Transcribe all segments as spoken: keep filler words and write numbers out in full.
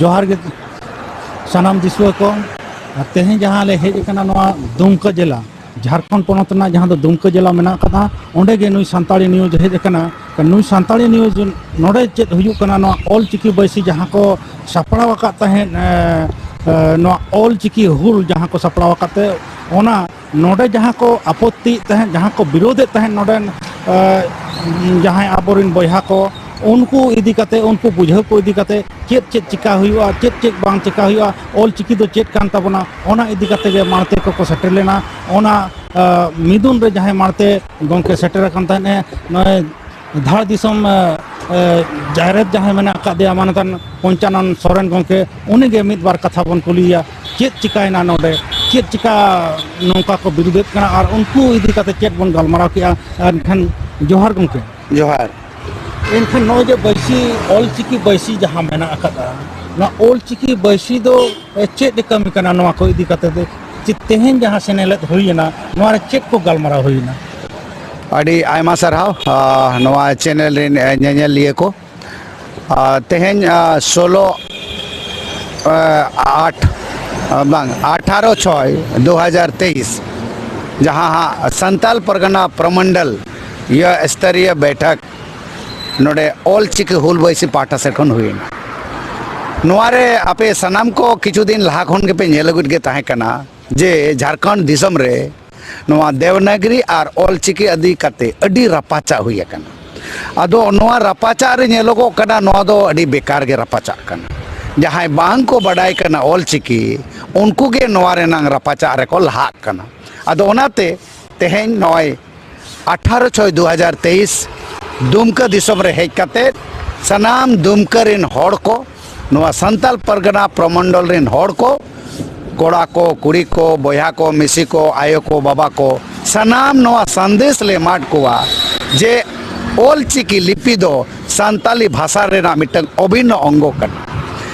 ᱡᱚᱦᱟᱨ ᱜᱮ ᱥᱟᱱᱟᱢ ᱫᱤᱥᱩᱣᱟᱹ ᱠᱚ᱾ ᱟᱨ ᱛᱮᱦᱮᱧ ᱡᱟᱦᱟᱸ ᱞᱮ ᱦᱮᱡ ᱟᱠᱟᱱᱟ ᱱᱚᱣᱟ ᱫᱩᱢᱠᱟᱹ ᱡᱮᱞᱟ, ᱡᱷᱟᱲᱠᱷᱚᱸᱰ ᱯᱚᱱᱚᱛ ᱨᱮᱱᱟᱜ ᱡᱟᱦᱟᱸ ᱫᱚ ᱫᱩᱢᱠᱟᱹ ᱡᱮᱞᱟ ᱢᱮᱱᱟᱜ ᱟᱠᱟᱫᱟ, ᱚᱸᱰᱮ ᱜᱮ ᱱᱩᱭ ᱥᱟᱱᱛᱟᱲᱤ ᱱᱤᱭᱩᱡᱽ ᱦᱮᱡ ᱟᱠᱟᱱᱟ᱾ ᱱᱩᱭ ᱥᱟᱱᱛᱟᱲᱤ ᱱᱤᱭᱩᱡᱽ ᱱᱚᱰᱮ ᱪᱮᱫ ᱦᱩᱭᱩᱜ ᱠᱟᱱᱟ, ᱱᱚᱣᱟ ᱚᱞ ᱪᱤᱠᱤ ᱵᱟᱹᱭᱥᱤ ᱡᱟᱦᱟᱸ ᱠᱚ ᱥᱟᱯᱲᱟᱣ ᱟᱠᱟᱫ ᱛᱟᱦᱮᱸᱫ, ᱮ, ᱮ, ᱱᱚᱣᱟ ᱚᱞ ᱪᱤᱠᱤ ᱦᱩᱞ ᱡᱟᱦᱟᱸ ᱠᱚ ᱥᱟᱯᱲᱟᱣ ᱟᱠᱟᱫ ᱛᱮ, ᱚᱱᱟ ᱱᱚᱰᱮ ᱡᱟᱦᱟᱸ ᱠᱚ ᱟᱯᱚᱛᱛᱤᱭᱮᱫ ᱛᱟᱦᱮᱸᱫ, ᱡᱟᱦᱟᱸ ᱠᱚ ᱵᱤᱨᱳᱫᱷᱮᱫ ᱛᱟᱦᱮᱸᱫ ᱱᱚᱰᱮᱱ, ᱮ, ᱡᱟᱦᱟᱸᱭ ᱟᱵᱚᱨᱮᱱ ᱵᱚᱭᱦᱟ ᱠᱚ, ᱩᱱᱠᱩ ᱤᱫᱤ ᱠᱟᱛᱮ, ᱩᱱᱠᱩ ᱵᱩᱡᱷᱟᱹᱣ ᱠᱚ ᱤᱫᱤ ᱠᱟᱛᱮ ᱪᱮᱫ ᱪᱮᱫ ᱪᱤᱠᱟ ᱦᱩᱭᱩᱜᱼᱟ, ᱪᱮᱫ ᱪᱮᱫ ᱵᱟᱝ ᱪᱤᱠᱟ ᱦᱩᱭᱩᱜᱼᱟ, ᱚᱞ ᱪᱤᱠᱤ ᱫᱚ ᱪᱮᱫ ᱠᱟᱱ ᱛᱟᱵᱚᱱᱟ, ᱚᱱᱟ ᱤᱫᱤ ᱠᱟᱛᱮ ᱜᱮ ᱢᱟᱲᱛᱮ ᱠᱚᱠᱚ ᱥᱮᱴᱮᱨ ᱞᱮᱱᱟ᱾ ᱚᱱᱟ, ᱮ, ᱢᱤᱫᱩᱱ ᱨᱮ ᱡᱟᱦᱟᱸᱭ ᱢᱟᱲᱛᱮ ᱜᱚᱢᱠᱮ ᱥᱮᱴᱮᱨ ᱟᱠᱟᱱ ᱛᱟᱦᱮᱸᱫ ᱮ, ᱱᱚᱜᱼᱚᱭ ᱫᱷᱟᱲ ᱫᱤᱥᱚᱢ, ᱮ, ᱮ, ᱡᱟᱭᱨᱮᱛ ᱡᱟᱦᱟᱸᱭ ᱢᱮᱱᱟᱜ ᱟᱠᱟᱫᱮᱭᱟ, ᱢᱟᱱᱚᱛᱟᱱ ᱯᱚᱧᱪᱟᱱᱚᱱ ᱥᱚᱨᱮᱱ ᱜᱚᱢᱠᱮ, ᱩᱱᱤᱜᱮ ᱢᱤᱫ ᱵᱟᱨ ᱠᱟᱛᱷᱟ ᱵᱚᱱ ᱠᱩᱞᱤᱭᱮᱭᱟ᱾ ᱪᱮᱫ ᱪᱤᱠᱟᱭᱮᱱᱟ ᱱᱚᱰᱮ? ᱪᱮᱫ ᱪᱤᱠᱟ ᱱᱚᱝᱠᱟ ᱠᱚ ᱵᱤᱨᱩᱫᱷᱮᱫ ᱠᱟᱱᱟ ᱟᱨ ᱩᱱᱠᱩ ᱤᱫᱤ ᱠᱟᱛᱮ ᱪᱮᱫ ᱵᱚᱱ ᱜᱟᱞᱢᱟᱨᱟᱣ ᱠᱮᱜᱼᱟ? ᱮᱱᱠᱷᱟᱱ ᱡᱚᱦᱟᱨ ᱜᱚᱢᱠᱮ᱾ ᱡᱚᱦᱟᱨ᱾ ᱮᱱᱠᱷᱟᱱ ᱱᱚᱜᱼᱚᱭ ᱡᱮ ᱵᱟᱹᱭᱥᱤ, ᱚᱞ ᱪᱤᱠᱤ ᱵᱟᱹᱭᱥᱤ ᱡᱟᱦᱟᱸ ᱢᱮᱱᱟᱜ ᱟᱠᱟᱫᱟ, ᱱᱚᱣᱟ ᱚᱞ ᱪᱤᱠᱤ ᱵᱟᱹᱭᱥᱤ ᱫᱚ, ᱮ, ᱪᱮᱫ ᱮ ᱠᱟᱹᱢᱤ ᱠᱟᱱᱟ? ᱱᱚᱣᱟ ᱠᱚ ᱤᱫᱤ ᱠᱟᱛᱮ ᱫᱚ ᱪᱮᱫ ᱛᱮᱦᱮᱧ ᱡᱟᱦᱟᱸ ᱥᱮᱱᱮᱞᱮᱫ ᱦᱩᱭᱮᱱᱟ, ᱱᱚᱣᱟ ᱨᱮ ᱪᱮᱫ ᱠᱚ ᱜᱟᱞᱢᱟᱨᱟᱣ ᱦᱩᱭᱮᱱᱟ? ᱟᱹᱰᱤ ᱟᱭᱢᱟ ᱥᱟᱨᱦᱟᱣ, ᱟ, ᱱᱚᱣᱟ ᱪᱮᱱᱮᱞ ᱨᱮᱱ, ᱮ, ᱧᱮᱧᱮᱞᱤᱭᱟᱹ ᱠᱚ᱾ ᱟ, ᱛᱮᱦᱮᱧ, ᱟ, ᱥᱳᱞᱳ, ᱟ, ᱟᱴ, ᱟ, ᱵᱟᱝ, ᱟᱴᱷᱟᱨᱚ ᱪᱷᱚᱭ ᱫᱩ ᱦᱟᱡᱟᱨ ᱛᱮᱭᱤᱥ, ᱡᱟᱦᱟᱸ ᱦᱟᱸᱜ ᱥᱟᱱᱛᱟᱞ ᱯᱟᱨᱜᱟᱱᱟ ᱯᱨᱚᱢᱚᱱᱰᱚᱞ ᱤᱭᱟᱹ ᱥᱛᱚᱨᱤᱭᱚ ᱵᱮᱴᱷᱚᱠ ᱱᱚᱰᱮ ᱚᱞ ᱪᱤᱠᱤ ᱦᱩᱞ ᱵᱟᱹᱭᱥᱤ ᱯᱟᱦᱴᱟ ᱥᱮᱫ ᱠᱷᱚᱱ ᱦᱩᱭᱮᱱᱟ᱾ ᱱᱚᱣᱟ ᱨᱮ ᱟᱯᱮ ᱥᱟᱱᱟᱢ ᱠᱚ ᱠᱤᱪᱷᱩ ᱫᱤᱱ ᱞᱟᱦᱟ ᱠᱷᱚᱱ ᱜᱮᱯᱮ ᱧᱮᱞ ᱟᱹᱜᱩᱭᱮᱫ ᱜᱮ ᱛᱟᱦᱮᱸ ᱠᱟᱱᱟ ᱡᱮ ᱡᱷᱟᱲᱠᱷᱚᱸᱰ ᱫᱤᱥᱚᱢ ᱨᱮ ᱱᱚᱣᱟ ᱫᱮᱵᱽᱱᱟᱜᱽᱨᱤ ᱟᱨ ᱚᱞ ᱪᱤᱠᱤ ᱤᱫᱤ ᱠᱟᱛᱮ ᱟᱹᱰᱤ ᱨᱟᱯᱟᱪᱟᱜ ᱦᱩᱭ ᱟᱠᱟᱱᱟ᱾ ᱟᱫᱚ ᱱᱚᱣᱟ ᱨᱟᱯᱟᱪᱟᱜ ᱨᱮ ᱧᱮᱞᱚᱜᱚᱜ ᱠᱟᱱᱟ, ᱱᱚᱣᱟ ᱫᱚ ᱟᱹᱰᱤ ᱵᱮᱠᱟᱨ ᱜᱮ ᱨᱟᱯᱟᱪᱟᱜ ᱠᱟᱱᱟ᱾ ᱡᱟᱦᱟᱸᱭ ᱵᱟᱝ ᱠᱚ ᱵᱟᱰᱟᱭ ᱠᱟᱱᱟ ᱚᱞ ᱪᱤᱠᱤ, ᱩᱱᱠᱩ ᱜᱮ ᱱᱚᱣᱟ ᱨᱮᱱᱟᱝ ᱨᱟᱯᱟᱪᱟᱜ ᱨᱮᱠᱚ ᱞᱟᱦᱟᱜ ᱠᱟᱱᱟ᱾ ᱟᱫᱚ ᱚᱱᱟᱛᱮ ᱛᱮᱦᱮᱧ ᱱᱚᱜᱼᱚᱭ ᱟᱴᱷᱟᱨᱚ ᱪᱷᱚᱭ ᱫᱩ ᱦᱟᱡᱟᱨ ᱛᱮᱭᱤᱥ ᱫᱩᱢᱠᱟᱹ ᱫᱤᱥᱚᱢ ᱨᱮ ᱦᱮᱡ ᱠᱟᱛᱮ ᱥᱟᱱᱟᱢ ᱫᱩᱢᱠᱟᱹ ᱨᱮᱱ ᱦᱚᱲ ᱠᱚ, ᱱᱚᱣᱟ ᱥᱟᱱᱛᱟᱞ ᱯᱟᱨᱜᱟᱱᱟ ᱯᱨᱚᱢᱚᱱᱰᱚᱞ ᱨᱮᱱ ᱦᱚᱲ ᱠᱚ, ᱠᱚᱲᱟ ᱠᱚ, ᱠᱩᱲᱤ ᱠᱚ, ᱵᱚᱭᱦᱟ ᱠᱚ, ᱢᱤᱥᱤ ᱠᱚ, ᱟᱭᱳ ᱠᱚ, ᱵᱟᱵᱟ ᱠᱚ, ᱥᱟᱱᱟᱢ ᱱᱚᱣᱟ ᱥᱟᱸᱫᱮᱥ ᱞᱮ ᱮᱢᱟᱫ ᱠᱚᱣᱟ ᱡᱮ ᱚᱞ ᱪᱤᱠᱤ ᱞᱤᱯᱤ ᱫᱚ ᱥᱟᱱᱛᱟᱞᱤ ᱵᱷᱟᱥᱟ ᱨᱮᱱᱟᱜ ᱢᱤᱫᱴᱟᱝ ᱚᱵᱷᱤᱱᱱᱚ ᱚᱝᱜᱚ ᱠᱟᱱᱟ᱾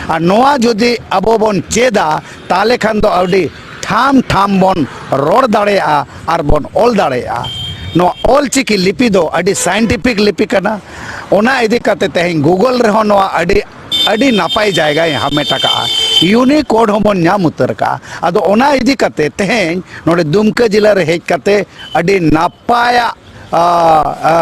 ᱟᱨ ᱱᱚᱣᱟ ᱡᱩᱫᱤ ᱟᱵᱚ ᱵᱚᱱ ᱪᱮᱫᱟ, ᱛᱟᱦᱞᱮ ᱠᱷᱟᱱ ᱫᱚ ᱟᱹᱰᱤ ᱴᱷᱟᱢ ᱴᱷᱟᱢ ᱵᱚᱱ ᱨᱚᱲ ᱫᱟᱲᱮᱭᱟᱜᱼᱟ ᱟᱨ ᱵᱚᱱ ᱚᱞ ᱫᱟᱲᱮᱭᱟᱜᱼᱟ᱾ ᱱᱚᱣᱟ ᱚᱞ ᱪᱤᱠᱤ ᱞᱤᱯᱤ ᱫᱚ ᱟᱹᱰᱤ ᱥᱟᱭᱮᱱᱴᱤᱯᱷᱤᱠ ᱞᱤᱯᱤ ᱠᱟᱱᱟ᱾ ᱚᱱᱟ ᱤᱫᱤ ᱠᱟᱛᱮ ᱛᱮᱦᱮᱧ ᱜᱩᱜᱚᱞ ᱨᱮᱦᱚᱸ ᱱᱚᱣᱟ ᱟᱹᱰᱤ ᱟᱹᱰᱤ ᱱᱟᱯᱟᱭ ᱡᱟᱭᱜᱟᱭ ᱦᱟᱢᱮᱴ ᱟᱠᱟᱫᱼᱟ᱾ ᱤᱭᱩᱱᱤᱠᱳᱰ ᱦᱚᱸᱵᱚᱱ ᱧᱟᱢ ᱩᱛᱟᱹᱨ ᱟᱠᱟᱫᱼᱟ᱾ ᱟᱫᱚ ᱚᱱᱟ ᱤᱫᱤ ᱠᱟᱛᱮ ᱛᱮᱦᱮᱧ ᱱᱚᱰᱮ ᱫᱩᱢᱠᱟᱹ ᱡᱮᱞᱟ ᱨᱮ ᱦᱮᱡ ᱠᱟᱛᱮ ᱟᱹᱰᱤ ᱱᱟᱯᱟᱭᱟᱜ, ᱟ, ᱟ,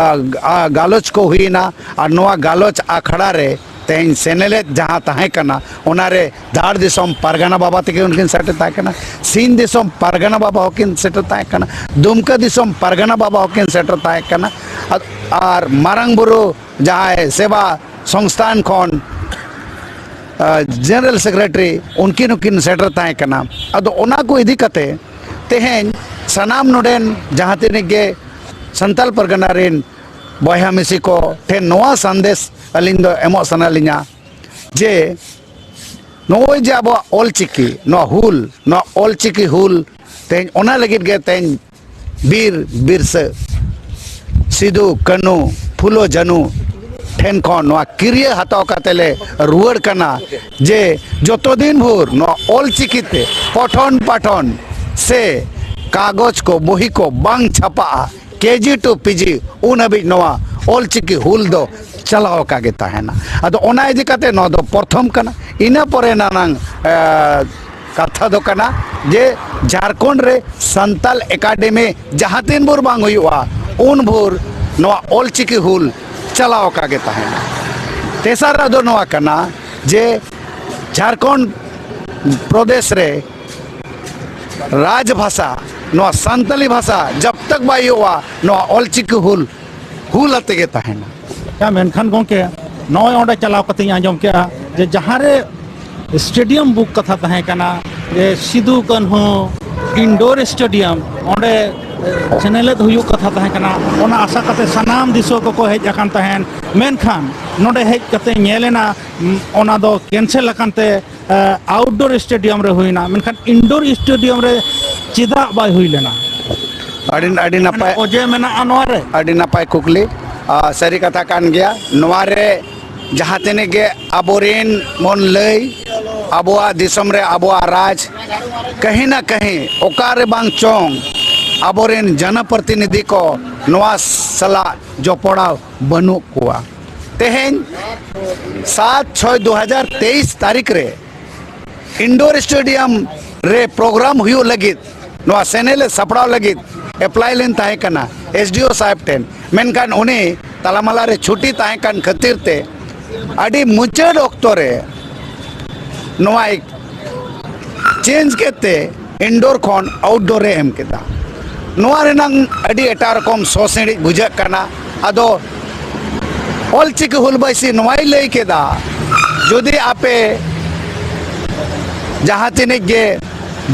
ᱟ, ᱜᱟᱞᱚᱪ ᱠᱚ ᱦᱩᱭᱮᱱᱟ᱾ ᱟᱨ ᱱᱚᱣᱟ ᱜᱟᱞᱚᱪ ᱟᱠᱷᱲᱟ ᱨᱮ ᱛᱮᱦᱮᱧ ᱥᱮᱱᱮᱞᱮᱫ ᱡᱟᱦᱟᱸ ᱛᱟᱦᱮᱸ ᱠᱟᱱᱟ, ᱚᱱᱟᱨᱮ ᱫᱷᱟᱲ ᱫᱤᱥᱚᱢ ᱯᱟᱨᱜᱟᱱᱟ ᱵᱟᱵᱟ ᱛᱟᱹᱠᱤᱱ ᱦᱚᱸᱠᱤᱱ ᱥᱮᱴᱮᱨ ᱛᱟᱦᱮᱸ ᱠᱟᱱᱟ, ᱥᱤᱧ ᱫᱤᱥᱚᱢ ᱯᱟᱨᱜᱟᱱᱟ ᱵᱟᱵᱟ ᱦᱚᱸᱠᱤᱱ ᱥᱮᱴᱮᱨ ᱛᱟᱦᱮᱸ ᱠᱟᱱᱟ, ᱫᱩᱢᱠᱟᱹ ᱫᱤᱥᱚᱢ ᱯᱟᱨᱜᱟᱱᱟ ᱵᱟᱵᱟ ᱦᱚᱸᱠᱤᱱ ᱥᱮᱴᱮᱨ ᱛᱟᱦᱮᱸ ᱠᱟᱱᱟ, ᱟᱨ, ᱟᱨ ᱢᱟᱨᱟᱝ ᱵᱩᱨᱩ ᱡᱟᱦᱟᱸᱭ ᱥᱮᱵᱟ ᱥᱚᱝᱥᱛᱷᱟᱱ ᱠᱷᱚᱱ, ᱟ, ᱡᱮᱱᱟᱨᱮᱞ ᱥᱮᱠᱨᱮᱴᱟᱨᱤ, ᱩᱱᱠᱤᱱ ᱦᱚᱸᱠᱤᱱ ᱥᱮᱴᱮᱨ ᱛᱟᱦᱮᱸ ᱠᱟᱱᱟ᱾ ᱟᱫᱚ ᱚᱱᱟ ᱠᱚ ᱤᱫᱤ ᱠᱟᱛᱮ ᱛᱮᱦᱮᱧ ᱥᱟᱱᱟᱢ ᱱᱚᱰᱮᱱ ᱡᱟᱦᱟᱸ ᱛᱤᱱᱟᱹᱜ ᱜᱮ ᱥᱟᱱᱛᱟᱞ ᱯᱟᱨᱜᱟᱱᱟ ᱨᱮᱱ ᱵᱚᱭᱦᱟ ᱢᱤᱥᱤ ᱠᱚ ᱴᱷᱮᱱ ᱱᱚᱣᱟ ᱥᱟᱸᱫᱮᱥ ᱟᱹᱞᱤᱧ ᱫᱚ ᱮᱢᱚᱜ ᱥᱟᱱᱟ ᱞᱤᱧᱟ ᱡᱮ ᱱᱚᱜᱼᱚᱭ ᱡᱮ ᱟᱵᱚᱣᱟᱜ ᱚᱞᱪᱤᱠᱤ, ᱱᱚᱣᱟ ᱦᱩᱞ, ᱱᱚᱣᱟ ᱚᱞᱪᱤᱠᱤ ᱦᱩᱞ ᱛᱮᱦᱮᱧ, ᱚᱱᱟ ᱞᱟᱹᱜᱤᱫ ᱜᱮ ᱛᱮᱦᱮᱧ ᱵᱤᱨ ᱵᱤᱨᱥᱟᱹ, ᱥᱤᱫᱩ, ᱠᱟᱹᱱᱩ, ᱯᱷᱩᱞᱳ, ᱡᱷᱟᱱᱩ ᱴᱷᱮᱱ ᱠᱷᱚᱱ ᱱᱚᱣᱟ ᱠᱤᱨᱭᱟᱹ ᱦᱟᱛᱟᱣ ᱠᱟᱛᱮ ᱞᱮ ᱨᱩᱣᱟᱹᱲ ᱠᱟᱱᱟ ᱡᱮ ᱡᱚᱛᱚ ᱫᱤᱱ ᱵᱷᱳᱨ ᱱᱚᱣᱟ ᱚᱞᱪᱤᱠᱤ ᱛᱮ ᱯᱚᱴᱷᱚᱱ ᱯᱟᱴᱷᱚᱱ ᱥᱮ ᱠᱟᱜᱚᱡᱽ ᱠᱚ, ᱵᱚᱦᱤ ᱠᱚ ᱵᱟᱝ ᱪᱷᱟᱯᱟᱜᱼᱟ, ᱠᱮᱡᱤ ᱴᱩ ᱯᱤᱡᱤ, ᱩᱱ ᱦᱟᱹᱵᱤᱡ ᱱᱚᱣᱟ ᱚᱞᱪᱤᱠᱤ ᱦᱩᱞ ᱫᱚ ᱪᱟᱞᱟᱣ ᱟᱠᱟ ᱜᱮ ᱛᱟᱦᱮᱱᱟ᱾ ᱟᱫᱚ ᱚᱱᱟ ᱤᱫᱤ ᱠᱟᱛᱮ ᱱᱚᱣᱟ ᱫᱚ ᱯᱨᱚᱛᱷᱚᱢ ᱠᱟᱱᱟ᱾ ᱤᱱᱟᱹ ᱯᱚᱨᱮ ᱱᱟᱱᱟᱝ, ᱮ, ᱠᱟᱛᱷᱟ ᱫᱚ ᱠᱟᱱᱟ ᱡᱮ ᱡᱷᱟᱲᱠᱷᱚᱸᱰ ᱨᱮ ᱥᱟᱱᱛᱟᱞ ᱮᱠᱟᱰᱮᱢᱤ ᱡᱟᱦᱟᱸ ᱛᱤᱱ ᱵᱷᱳᱨ ᱵᱟᱝ ᱦᱩᱭᱩᱜᱼᱟ, ᱩᱱ ᱵᱷᱳᱨ ᱱᱚᱣᱟ ᱚᱞᱪᱤᱠᱤ ᱦᱩᱞ ᱪᱟᱞᱟᱣ ᱟᱠᱟ ᱜᱮ ᱛᱟᱦᱮᱱᱟ᱾ ᱛᱮᱥᱟᱨᱟᱜ ᱫᱚ ᱱᱚᱣᱟ ᱠᱟᱱᱟ ᱡᱮ ᱡᱷᱟᱲᱠᱷᱚᱸᱰ ᱯᱨᱚᱫᱮᱥ ᱨᱮ ᱨᱟᱡᱽ ᱵᱷᱟᱥᱟ, ᱱᱚᱣᱟ ᱥᱟᱱᱛᱟᱞᱤ ᱵᱷᱟᱥᱟ ᱡᱟᱵ ᱛᱟᱠ ᱵᱟᱭ ᱦᱩᱭᱩᱜᱼᱟ, ᱱᱚᱣᱟ ᱚᱞᱪᱤᱠᱤ ᱦᱩᱞ, ᱦᱩᱞ ᱟᱛᱮ ᱜᱮ ᱛᱟᱦᱮᱱᱟ᱾ ᱭᱟ, ᱢᱮᱱᱠᱷᱟᱱ ᱜᱚᱢᱠᱮ, ᱱᱚᱜᱼᱚᱭ ᱚᱸᱰᱮ ᱪᱟᱞᱟᱣ ᱠᱟᱛᱮᱧ ᱟᱸᱡᱚᱢ ᱠᱮᱜᱼᱟ ᱡᱮ ᱡᱟᱦᱟᱸ ᱨᱮ ᱥᱴᱮᱰᱤᱭᱟᱢ ᱵᱩᱠ ᱠᱟᱛᱷᱟ ᱛᱟᱦᱮᱸ ᱠᱟᱱᱟ, ᱡᱮ ᱥᱤᱫᱩ ᱠᱟᱹᱱᱦᱩ ᱤᱱᱰᱳᱨ ᱥᱴᱮᱰᱤᱭᱟᱢ, ᱚᱸᱰᱮ ᱥᱮᱱᱮᱞᱮᱫ ᱦᱩᱭᱩᱜ ᱠᱟᱛᱷᱟ ᱛᱟᱦᱮᱸ ᱠᱟᱱᱟ᱾ ᱚᱱᱟ ᱟᱥᱟ ᱠᱟᱛᱮ ᱥᱟᱱᱟᱢ ᱫᱤᱥᱩᱣᱟᱹ ᱠᱚᱠᱚ ᱦᱮᱡ ᱟᱠᱟᱱ ᱛᱟᱦᱮᱸᱱ, ᱢᱮᱱᱠᱷᱟᱱ ᱱᱚᱰᱮ ᱦᱮᱡ ᱠᱟᱛᱮ ᱧᱮᱞ ᱮᱱᱟ, ᱩᱢ, ᱚᱱᱟ ᱫᱚ ᱠᱮᱱᱥᱮᱞ ᱟᱠᱟᱱ ᱛᱮ, ᱮ, ᱟᱣᱩᱴᱰᱳᱨ ᱥᱴᱮᱰᱤᱭᱟᱢ ᱨᱮ ᱦᱩᱭᱱᱟ, ᱢᱮᱱᱠᱷᱟᱱ ᱤᱱᱰᱳᱨ ᱥᱴᱮᱰᱤᱭᱟᱢ ᱨᱮ ᱪᱮᱫᱟᱜ ᱵᱟᱭ ᱦᱩᱭ ᱞᱮᱱᱟ? ᱟᱹᱰᱤ, ᱟᱹᱰᱤ ᱱᱟᱯᱟᱭ᱾ ᱚᱡᱮ ᱢᱮᱱᱟᱜᱼᱟ ᱱᱚᱣᱟ ᱨᱮ? ᱟᱹᱰᱤ ᱱᱟᱯᱟᱭ ᱠᱩᱠᱞᱤ᱾ ᱟ, ᱥᱟᱹᱨᱤ ᱠᱟᱛᱷᱟ ᱠᱟᱱ ᱜᱮᱭᱟ᱾ ᱱᱚᱣᱟ ᱨᱮ ᱡᱟᱦᱟᱸ ᱛᱤᱱᱟᱹᱜ ᱜᱮ ᱟᱵᱚᱨᱮᱱ ᱵᱚᱱ ᱞᱟᱹᱭ, ᱟᱵᱚᱣᱟᱜ ᱫᱤᱥᱚᱢ ᱨᱮ ᱟᱵᱚᱣᱟᱜ ᱨᱟᱡᱽ, ᱠᱟᱹᱦᱤ ᱱᱟ ᱠᱟᱹᱦᱤ ᱚᱠᱟ ᱨᱮ ᱵᱟᱝ ᱪᱚᱝ ᱟᱵᱚᱨᱮᱱ ᱡᱚᱱᱚᱯᱨᱚᱛᱤᱱᱤᱫᱷᱤ ᱠᱚ ᱱᱚᱣᱟ ᱥᱟᱞᱟᱜ ᱡᱚᱯᱲᱟᱣ ᱵᱟᱹᱱᱩᱜ ᱠᱚᱣᱟ᱾ ᱛᱮᱦᱮᱧ ᱥᱟᱛ ᱪᱷᱚᱭ ᱫᱩ ᱦᱟᱡᱟᱨ ᱛᱮᱭᱤᱥ ᱛᱟᱹᱨᱤᱠᱷ ᱨᱮ ᱤᱱᱰᱳᱨ ᱥᱴᱮᱰᱤᱭᱟᱢ ᱨᱮ ᱯᱨᱳᱜᱨᱟᱢ ᱦᱩᱭᱩᱜ ᱞᱟᱹᱜᱤᱫ, ᱱᱚᱣᱟ ᱥᱮᱱᱮᱞ ᱮ ᱥᱟᱯᱲᱟᱣ ᱞᱟᱹᱜᱤᱫ ᱮᱯᱞᱟᱭ ᱞᱮᱱ ᱛᱟᱦᱮᱸ ᱠᱟᱱᱟ ᱮᱥ ᱰᱤ ᱳ ᱥᱟᱦᱮᱵᱽ ᱴᱷᱮᱱ, ᱢᱮᱱᱠᱷᱟᱱ ᱩᱱᱤ ᱛᱟᱞᱟᱢᱟᱞᱟ ᱨᱮ ᱪᱷᱩᱴᱤ ᱛᱟᱦᱮᱸ ᱠᱟᱱ ᱠᱷᱟᱹᱛᱤᱨ ᱛᱮ ᱟᱹᱰᱤ ᱢᱩᱪᱟᱹᱫ ᱚᱠᱛᱚ ᱨᱮ ᱱᱚᱣᱟᱭ ᱪᱮᱧᱡᱽ ᱠᱮᱫ ᱛᱮ ᱤᱱᱰᱳᱨ ᱠᱷᱚᱱ ᱟᱣᱩᱴᱰᱳᱨ ᱮ ᱮᱢ ᱠᱮᱫᱟ᱾ ᱱᱚᱣᱟ ᱨᱮᱱᱟᱝ ᱟᱹᱰᱤ ᱮᱴᱟᱜ ᱨᱚᱠᱚᱢ ᱥᱚ ᱥᱤᱬᱤᱡ ᱵᱩᱡᱷᱟᱹᱜ ᱠᱟᱱᱟ᱾ ᱟᱫᱚ ᱚᱞᱪᱤᱠᱤ ᱦᱩᱞ ᱵᱟᱭᱥᱤ ᱱᱚᱣᱟᱭ ᱞᱟᱹᱭ ᱠᱮᱫᱟ, ᱡᱩᱫᱤ ᱟᱯᱮ ᱡᱟᱦᱟᱸ ᱛᱤᱱᱟᱹᱜ ᱜᱮ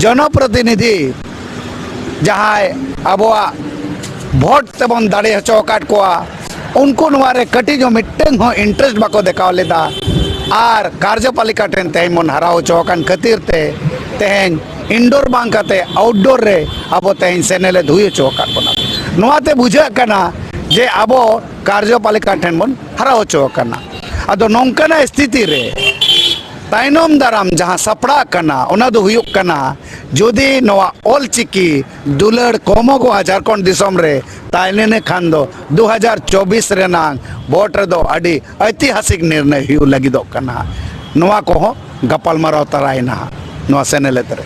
ᱡᱚᱱᱚᱯᱨᱚᱛᱤᱱᱤᱫᱷᱤ, ᱡᱟᱦᱟᱸᱭ ᱟᱵᱚᱣᱟᱜ ᱵᱷᱳᱴ ᱛᱮᱵᱚᱱ ᱫᱟᱲᱮ ᱦᱚᱪᱚ ᱟᱠᱟᱫ ᱠᱚᱣᱟ, ᱩᱱᱠᱩ ᱱᱚᱣᱟ ᱨᱮ ᱠᱟᱹᱴᱤᱡ ᱦᱚᱸ ᱢᱤᱫᱴᱟᱹᱝ ᱦᱚᱸ ᱤᱱᱴᱟᱨᱮᱥᱴ ᱵᱟᱠᱚ ᱫᱮᱠᱷᱟᱣ ᱞᱮᱫᱟ᱾ ᱟᱨ ᱠᱟᱨᱡᱚᱯᱟᱞᱤᱠᱟ ᱴᱷᱮᱱ ᱛᱮᱦᱮᱧ ᱵᱚᱱ ᱦᱟᱨᱟᱣ ᱦᱚᱪᱚ ᱟᱠᱟᱱ ᱠᱷᱟᱹᱛᱤᱨ ᱛᱮ ᱛᱮᱦᱮᱧ ᱤᱱᱰᱳᱨ ᱵᱟᱝ ᱠᱟᱛᱮ ᱟᱣᱩᱴᱰᱳᱨ ᱨᱮ ᱟᱵᱚ ᱛᱮᱦᱮᱧ ᱥᱮᱱᱮᱞᱮᱫ ᱦᱩᱭ ᱦᱚᱪᱚ ᱟᱠᱟᱫ ᱵᱚᱱᱟ᱾ ᱱᱚᱣᱟᱛᱮ ᱵᱩᱡᱷᱟᱹᱜ ᱠᱟᱱᱟ ᱡᱮ ᱟᱵᱚ ᱠᱟᱨᱡᱚᱯᱟᱞᱤᱠᱟ ᱴᱷᱮᱱ ᱵᱚᱱ ᱦᱟᱨᱟ ᱦᱚᱪᱚ ᱟᱠᱟᱱᱟ᱾ ᱟᱫᱚ ᱱᱚᱝᱠᱟᱱᱟᱜ ᱥᱛᱷᱤᱛᱤ ᱨᱮ ᱛᱟᱭᱱᱚᱢ ᱫᱟᱨᱟᱢ ᱡᱟᱦᱟᱸ ᱥᱟᱯᱲᱟᱜ ᱠᱟᱱᱟ, ᱚᱱᱟ ᱫᱚ ᱦᱩᱭᱩᱜ ᱠᱟᱱᱟ, ᱡᱩᱫᱤ ᱱᱚᱣᱟ ᱚᱞᱪᱤᱠᱤ ᱫᱩᱞᱟᱹᱲ ᱠᱚᱢᱚᱜᱚᱜᱼᱟ ᱡᱷᱟᱲᱠᱷᱚᱸᱰ ᱫᱤᱥᱚᱢ ᱨᱮ, ᱛᱟᱦᱞᱮ ᱠᱷᱟᱱ ᱫᱚ ᱫᱩ ᱦᱟᱡᱟᱨ ᱪᱚᱵᱵᱤᱥ ᱨᱮᱱᱟᱝ ᱵᱷᱳᱴ ᱨᱮᱫᱚ ᱟᱹᱰᱤ ᱮᱭᱛᱤᱦᱟᱥᱤᱠ ᱱᱤᱨᱱᱚᱭ ᱦᱩᱭᱩᱜ ᱞᱟᱹᱜᱤᱫᱚᱜ ᱠᱟᱱᱟ᱾ ᱱᱚᱣᱟ ᱠᱚᱦᱚᱸ ᱜᱟᱯᱟᱞᱢᱟᱨᱟᱣ ᱛᱟᱨᱟᱭᱮᱱᱟ ᱱᱚᱣᱟ ᱥᱮᱱᱮᱞᱮᱫ ᱨᱮ᱾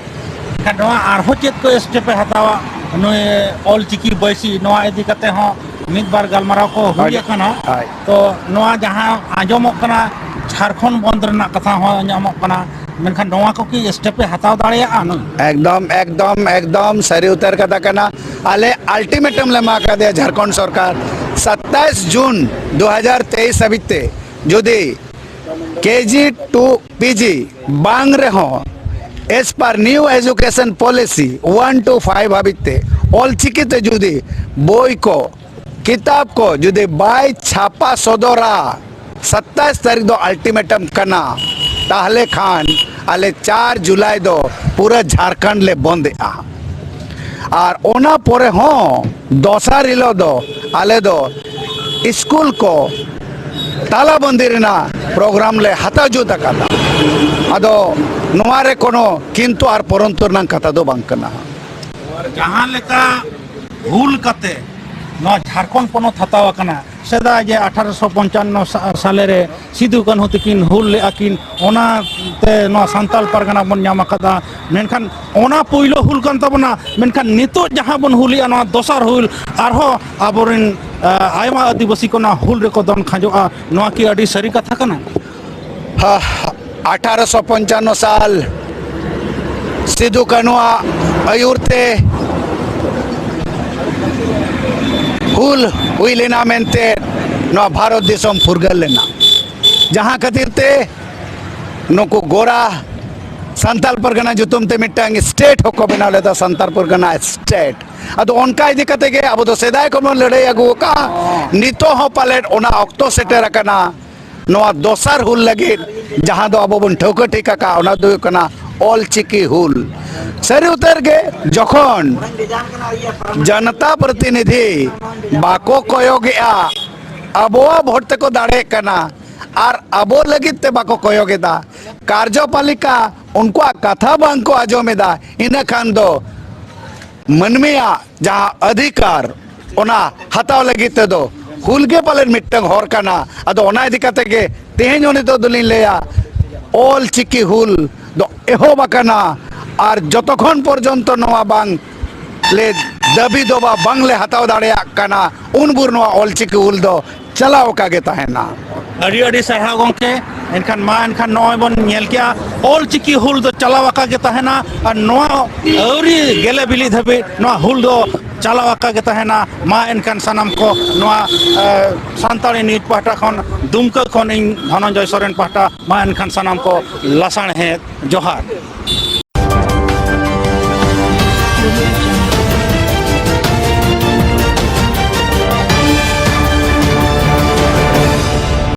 ᱮᱱᱠᱷᱟᱱ ᱱᱚᱣᱟ ᱟᱨᱦᱚᱸ ᱪᱮᱫ ᱠᱚ ᱥᱴᱮᱯ ᱮ ᱦᱟᱛᱟᱣᱟ ᱱᱩᱭ ᱚᱞ ᱪᱤᱠᱤ ᱵᱟᱹᱭᱥᱤ, ᱱᱚᱣᱟ ᱤᱫᱤ ᱠᱟᱛᱮ ᱦᱚᱸ ᱢᱤᱫ ᱵᱟᱨ ᱜᱟᱞᱢᱟᱨᱟᱣ ᱠᱚ ᱦᱩᱭ ᱟᱹᱰᱤ, ᱟᱠᱟᱱᱟ᱾ ᱦᱳᱭ᱾ ᱛᱚ ᱱᱚᱣᱟ ᱡᱟᱦᱟᱸ ᱟᱸᱡᱚᱢᱚᱜ ᱠᱟᱱᱟ, ᱡᱷᱟᱲᱠᱷᱚᱸᱰ ᱵᱚᱱᱫ ᱨᱮᱱᱟᱜ ᱠᱟᱛᱷᱟ ᱦᱚᱸ ᱟᱸᱡᱚᱢᱚᱜ ᱠᱟᱱᱟ, ᱢᱮᱱᱠᱷᱟᱱ ᱱᱚᱣᱟ ᱠᱚ ᱠᱤ ᱥᱴᱮᱯ ᱮ ᱦᱟᱛᱟᱣ ᱫᱟᱲᱮᱭᱟᱜᱼᱟ ᱱᱩᱭ? ᱮᱠᱫᱚᱢ, ᱮᱠᱫᱚᱢ, ᱮᱠᱫᱚᱢ ᱥᱟᱹᱨᱤ ᱩᱛᱟᱹᱨ ᱠᱟᱛᱷᱟ ᱠᱟᱱᱟ᱾ ᱟᱞᱮ ᱟᱞᱴᱤᱢᱮᱴᱟᱢ ᱞᱮ ᱮᱢᱟ ᱠᱟᱫᱮᱭᱟ ᱡᱷᱟᱲᱠᱷᱚᱸᱰ ᱥᱚᱨᱠᱟᱨ, ᱥᱟᱛᱟᱭᱤᱥ ᱡᱩᱱ ᱫᱩ ᱦᱟᱡᱟᱨ ᱛᱮᱭᱤᱥ ᱦᱟᱹᱵᱤᱡ ᱛᱮ ᱡᱩᱫᱤ ᱠᱮ ᱡᱤ ᱴᱩ ᱯᱤ ᱡᱤ ᱵᱟᱝ ᱨᱮᱦᱚᱸ, as per new education policy one to five ᱦᱟᱹᱵᱤᱡ ᱛᱮ ᱚᱞᱪᱤᱠᱤ ᱛᱮ ᱡᱩᱫᱤ ᱵᱳᱭ ᱠᱚ, ᱠᱤᱛᱟᱵ ᱠᱚ ᱡᱩᱫᱤ ᱵᱟᱭ ᱪᱷᱟᱯᱟ ᱥᱚᱫᱚᱨᱟ, ᱥᱟᱛᱟᱭᱤᱥ ᱛᱟᱹᱨᱤᱠᱷ ᱫᱚ ᱟᱞᱴᱤᱢᱮᱴᱟᱢ ᱠᱟᱱᱟ, ᱛᱟᱦᱞᱮ ᱠᱷᱟᱱ ᱟᱞᱮ ᱪᱟᱨ ᱡᱩᱞᱟᱭ ᱫᱚ ᱯᱩᱨᱟᱹ ᱡᱷᱟᱲᱠᱷᱚᱸᱰ ᱞᱮ ᱵᱚᱱᱫᱮᱜᱼᱟ᱾ ᱟᱨ ᱚᱱᱟ ᱯᱚᱨᱮ ᱦᱚᱸ ᱫᱚᱥᱟᱨ ᱦᱤᱞᱳᱜ ᱫᱚ ᱟᱞᱮ ᱫᱚ ᱥᱠᱩᱞ ᱠᱚ ᱛᱟᱞᱟᱵᱚᱱᱫᱤ ᱨᱮᱱᱟᱜ ᱯᱨᱳᱜᱨᱟᱢ ᱞᱮ ᱦᱟᱛᱟᱣ ᱡᱩᱛ ᱟᱠᱟᱫᱟ᱾ ᱟᱫᱚ ᱱᱚᱣᱟ ᱨᱮ ᱠᱳᱱᱳ ᱠᱤᱱᱛᱩ ᱟᱨ ᱯᱚᱨᱚᱱᱛᱩ ᱨᱮᱱᱟᱜ ᱠᱟᱛᱷᱟ ᱫᱚ ᱵᱟᱝ ᱠᱟᱱᱟ᱾ ᱡᱟᱦᱟᱸ ᱞᱮᱠᱟ ᱦᱩᱞ ᱠᱟᱛᱮ ᱱᱚᱣᱟ ᱡᱷᱟᱲᱠᱷᱚᱸᱰ ᱯᱚᱱᱚᱛ ᱦᱟᱛᱟᱣ ᱟᱠᱟᱱᱟ, ᱥᱮᱫᱟᱭ ᱡᱮ ᱟᱴᱷᱟᱨᱚᱥᱚ ᱯᱚᱧᱪᱟᱱᱱᱚ ᱥᱟ-, ᱥᱟᱞᱮ ᱨᱮ ᱥᱤᱫᱩ ᱠᱟᱹᱱᱦᱩ ᱛᱟᱹᱠᱤᱱ ᱦᱩᱞ ᱞᱮᱫᱼᱟ ᱠᱤᱱ, ᱚᱱᱟᱛᱮ ᱱᱚᱣᱟ ᱥᱟᱱᱛᱟᱲ ᱯᱟᱨᱜᱟᱱᱟ ᱵᱚᱱ ᱧᱟᱢ ᱟᱠᱟᱫᱟ᱾ ᱢᱮᱱᱠᱷᱟᱱ ᱚᱱᱟ ᱯᱳᱭᱞᱳ ᱦᱩᱞ ᱠᱟᱱ ᱛᱟᱵᱚᱱᱟ, ᱢᱮᱱᱠᱷᱟᱱ ᱱᱤᱛᱚᱜ ᱡᱟᱦᱟᱸ ᱵᱚᱱ ᱦᱩᱞᱮᱜᱼᱟ, ᱱᱚᱣᱟ ᱫᱚᱥᱟᱨ ᱦᱩᱞ, ᱟᱨᱦᱚᱸ ᱟᱵᱚᱨᱮᱱ, ᱟ, ᱟᱭᱢᱟ ᱟᱹᱫᱤᱵᱟᱹᱥᱤ ᱠᱚ ᱚᱱᱟ ᱦᱩᱞ ᱨᱮᱠᱚ ᱫᱚᱱ ᱠᱷᱟᱸᱡᱚᱜᱼᱟ᱾ ᱱᱚᱣᱟ ᱠᱤ ᱟᱹᱰᱤ ᱥᱟᱹᱨᱤ ᱠᱟᱛᱷᱟ ᱠᱟᱱᱟ? ᱦᱟ, ᱟᱴᱷᱟᱨᱚᱥᱚ ᱯᱚᱧᱪᱟᱱᱱᱚ ᱥᱟᱞ ᱥᱤᱫᱩ ᱠᱟᱹᱱᱩᱣᱟᱜ ᱟᱹᱭᱩᱨ ᱛᱮ ᱦᱩᱞ ᱦᱩᱭ ᱞᱮᱱᱟ ᱢᱮᱱᱛᱮ ᱱᱚᱣᱟ ᱵᱷᱟᱨᱚᱛ ᱫᱤᱥᱚᱢ ᱯᱷᱩᱨᱜᱟᱹᱞ ᱞᱮᱱᱟ, ᱡᱟᱦᱟᱸ ᱠᱷᱟᱹᱛᱤᱨ ᱛᱮ ᱱᱩᱠᱩ ᱜᱳᱨᱟ ᱥᱟᱱᱛᱟᱞ ᱯᱟᱨᱜᱟᱱᱟ ᱧᱩᱛᱩᱢ ᱛᱮ ᱢᱤᱫᱴᱟᱝ ᱥᱴᱮᱴ ᱦᱚᱸᱠᱚ ᱵᱮᱱᱟᱣ ᱞᱮᱫᱟ, ᱥᱟᱱᱛᱟᱞ ᱯᱟᱨᱜᱟᱱᱟ ᱥᱴᱮᱴ᱾ ᱟᱫᱚ ᱚᱱᱠᱟ ᱤᱫᱤ ᱠᱟᱛᱮ ᱜᱮ ᱟᱵᱚ ᱫᱚ ᱥᱮᱫᱟᱭ ᱠᱷᱚᱱ ᱵᱚᱱ ᱞᱟᱹᱲᱦᱟᱹᱭ ᱟᱹᱜᱩ ᱟᱠᱟᱫᱼᱟ᱾ ᱱᱤᱛᱚᱜ ᱦᱚᱸ ᱯᱟᱞᱮᱫ ᱚᱱᱟ ᱚᱠᱛᱚ ᱥᱮᱴᱮᱨ ᱟᱠᱟᱱᱟ ᱱᱚᱣᱟ ᱫᱚᱥᱟᱨ ᱦᱩᱞ ᱞᱟᱹᱜᱤᱫ, ᱡᱟᱦᱟᱸ ᱫᱚ ᱟᱵᱚ ᱵᱚᱱ ᱴᱷᱟᱹᱣᱠᱟᱹ ᱴᱷᱤᱠ ᱟᱠᱟᱫᱼᱟ, ᱚᱱᱟ ᱫᱚ ᱦᱩᱭᱩᱜ ᱠᱟᱱᱟ ᱚᱞ ᱪᱤᱠᱤ ᱦᱩᱞ᱾ ᱥᱟᱹᱨᱤ ᱩᱛᱟᱹᱨ ᱜᱮ, ᱡᱚᱠᱷᱚᱱ ᱡᱚᱱᱚᱛᱟ ᱯᱨᱚᱛᱤᱱᱤᱫᱷᱤ ᱵᱟᱠᱚ ᱠᱚᱭᱚᱜᱮᱜᱼᱟ, ᱟᱵᱚᱣᱟᱜ ᱵᱷᱳᱴ ᱛᱮᱠᱚ ᱫᱟᱲᱮᱭᱟᱜ ᱠᱟᱱᱟ, ᱟᱨ ᱟᱵᱚ ᱞᱟᱹᱜᱤᱫ ᱛᱮ ᱵᱟᱠᱚ ᱠᱚᱭᱚᱜ ᱮᱫᱟ, ᱠᱟᱨᱡᱚᱯᱟᱞᱤᱠᱟ ᱩᱱᱠᱩᱣᱟᱜ ᱠᱟᱛᱷᱟ ᱵᱟᱝ ᱠᱚ ᱟᱸᱡᱚᱢ ᱮᱫᱟ, ᱤᱱᱟᱹ ᱠᱷᱟᱱ ᱫᱚ ᱢᱟᱹᱱᱢᱤᱭᱟᱜ ᱡᱟᱦᱟᱸ ᱚᱫᱷᱤᱠᱟᱨ, ᱚᱱᱟ ᱦᱟᱛᱟᱣ ᱞᱟᱹᱜᱤᱫ ᱛᱮᱫᱚ ᱦᱩᱞ ᱜᱮ ᱯᱟᱞᱮᱱ ᱢᱤᱫᱴᱟᱝ ᱦᱚᱨ ᱠᱟᱱᱟ᱾ ᱟᱫᱚ ᱚᱱᱟ ᱤᱫᱤ ᱠᱟᱛᱮ ᱜᱮ ᱛᱮᱦᱮᱧ ᱦᱚᱸ ᱱᱤᱛᱚᱜ ᱫᱚᱞᱤᱧ ᱞᱟᱹᱭᱟ, ᱚᱞ ᱪᱤᱠᱤ ᱦᱩᱞ ᱫᱚ ᱮᱦᱚᱵ ᱟᱠᱟᱱᱟ, ᱟᱨ ᱡᱚᱛᱚ ᱠᱷᱚᱱ ᱯᱚᱨᱡᱚᱱᱛᱚ ᱱᱚᱣᱟ ᱵᱟᱝ ᱞᱮ ᱫᱟᱹᱵᱤ ᱫᱚᱵᱟ ᱵᱟᱝ ᱞᱮ ᱦᱟᱛᱟᱣ ᱫᱟᱲᱮᱭᱟᱜ ᱠᱟᱱᱟ, ᱩᱱ ᱵᱷᱳᱨ ᱱᱚᱣᱟ ᱚᱞ ᱪᱤᱠᱤ ᱦᱩᱞ ᱫᱚ ᱪᱟᱞᱟᱣ ᱟᱠᱟ ᱜᱮ ᱛᱟᱦᱮᱱᱟ᱾ ᱟᱹᱰᱤ ᱟᱹᱰᱤ ᱥᱟᱨᱦᱟᱣ ᱜᱚᱢᱠᱮ᱾ ᱮᱱᱠᱷᱟᱱ ᱢᱟ, ᱮᱱᱠᱷᱟᱱ ᱱᱚᱜᱼᱚᱭ ᱵᱚᱱ ᱧᱮᱞ ᱠᱮᱜᱼᱟ, ᱚᱞ ᱪᱤᱠᱤ ᱦᱩᱞ ᱫᱚ ᱪᱟᱞᱟᱣ ᱟᱠᱟ ᱜᱮ ᱛᱟᱦᱮᱱᱟ, ᱟᱨ ᱱᱚᱣᱟ ᱟᱹᱣᱨᱤ ᱜᱮᱞᱮ ᱵᱤᱞᱤ ᱫᱷᱟᱹᱵᱤᱡ ᱱᱚᱣᱟ ᱦᱩᱞ ᱫᱚ ᱪᱟᱞᱟᱣ ᱟᱠᱟ ᱜᱮ ᱛᱟᱦᱮᱱᱟ᱾ ᱢᱟ ᱮᱱᱠᱷᱟᱱ ᱥᱟᱱᱟᱢ ᱠᱚ ᱱᱚᱣᱟ, ᱮ, ᱥᱟᱱᱛᱟᱲᱤ ᱱᱤᱭᱩᱡᱽ ᱯᱟᱦᱴᱟ ᱠᱷᱚᱱ, ᱫᱩᱢᱠᱟᱹ ᱠᱷᱚᱱ ᱤᱧ ᱫᱷᱚᱱᱚᱱᱡᱚᱭ ᱥᱚᱨᱮᱱ ᱯᱟᱦᱴᱟ, ᱢᱟ ᱮᱱᱠᱷᱟᱱ ᱥᱟᱱᱟᱢ ᱠᱚ ᱞᱟᱥᱟᱬᱦᱮᱫ ᱡᱚᱦᱟᱨ᱾